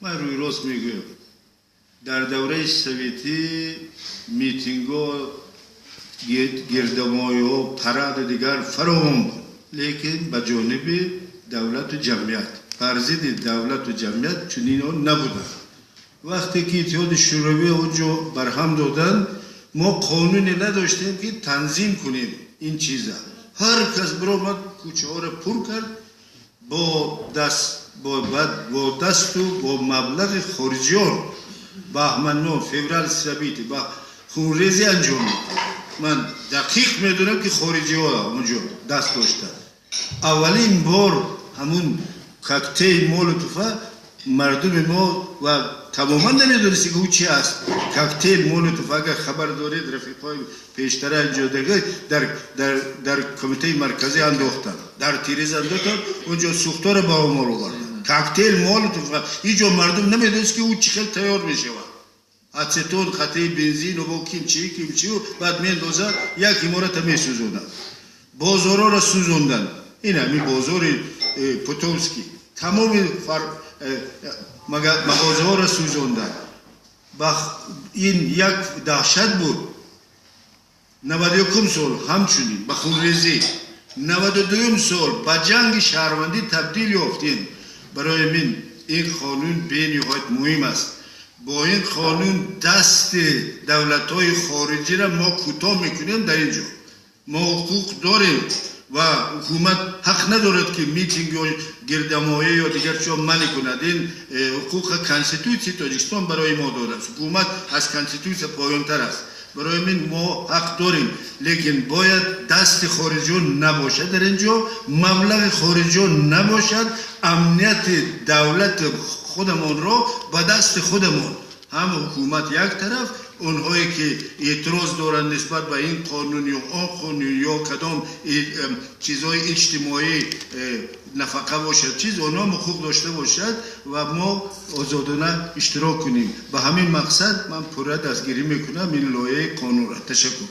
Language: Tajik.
Ман рӯи рост мегӯям, дар давраи советӣ митингҳо, гирдомоиҳо, параду дигар фаровон буд, лекин ба ҷониби давлату ҷамъият, бар зидди давлату ҷамъият чунинҳо набуданд. Вақте ки Иттиҳоди Шӯравӣ онҷо барҳам доданд, мо қонуне надоштем, ки танзим кунем ин чиза. Ҳар кас биромад, кӯчаҳоро пур кард бо дасту бо маблағи хориҷиён. Баҳманмо, феврал событий ба хунрезӣ анҷом дод. Ман дақиқ медонам, ки хориҷиҳо онҷо даст доштанд. Аввалин бор ҳамун коктейл Молотова мардуми мо ва тамоман намедонисти, ки ӯ чи аст. Коктейл Молотов, агар хабар доред, рафиқҳои пештара инҷо дар Кумитаи Марказӣ андохтанд, дар тиреза андохтанд, онҷо сӯхторо ба амал оварданд. Коктейл Молотов ҳеҷо мардум намедонист, ки ӯ чӣ хел тайёр мешавад: ацетон, хатаи бензину бо кимчи кимчиу, баъд меандозад, як имората месӯзонад. Бозорҳоро сӯзонданд. Ин ҳамин бозори Путовский, тамоми мағозаҳоро сӯзонданд. Ин як даҳшат буд. 91-ум сол ҳамчунин ба хунрезӣ, 92-юм сол ба ҷанги шаҳрвандӣ табдил ёфтем. Барои мин ин қонун бениҳоят муҳим аст. Бо ин қонун дасти давлатҳои хориҷиро мо кӯтоҳ мекунем. Дар ин ҷо мо ҳуқуқ дорем ва ҳукумат ҳақ надорад, ки митинг ё гирдамоӣ ё дигар чиҳо манъ кунад. Ин ҳуқуқа Конститутсияи Тоҷикистон барои мо додааст. Ҳукумат аз Конститутсия поёнтар аст. Барои мин мо ҳақ дорем, лекин бояд дасти хориҷиён набошад дар ин ҷо, маблағи хориҷиён набошад. Амнияти давлати худамонро ба дасти худамон, ҳам ҳукумат як тараф, онҳое ки эътироз доранд нисбат ба ин қонун ё он қонун ё кадом чизҳои иҷтимоӣ, нафақа бошад, чиз, онҳо ҳуқуқ дошта бошад ва мо озодона иштирок кунем. Ба ҳамин мақсад ман пурра дастгирӣ мекунам ин лоиҳаи қонунро. Ташаккур.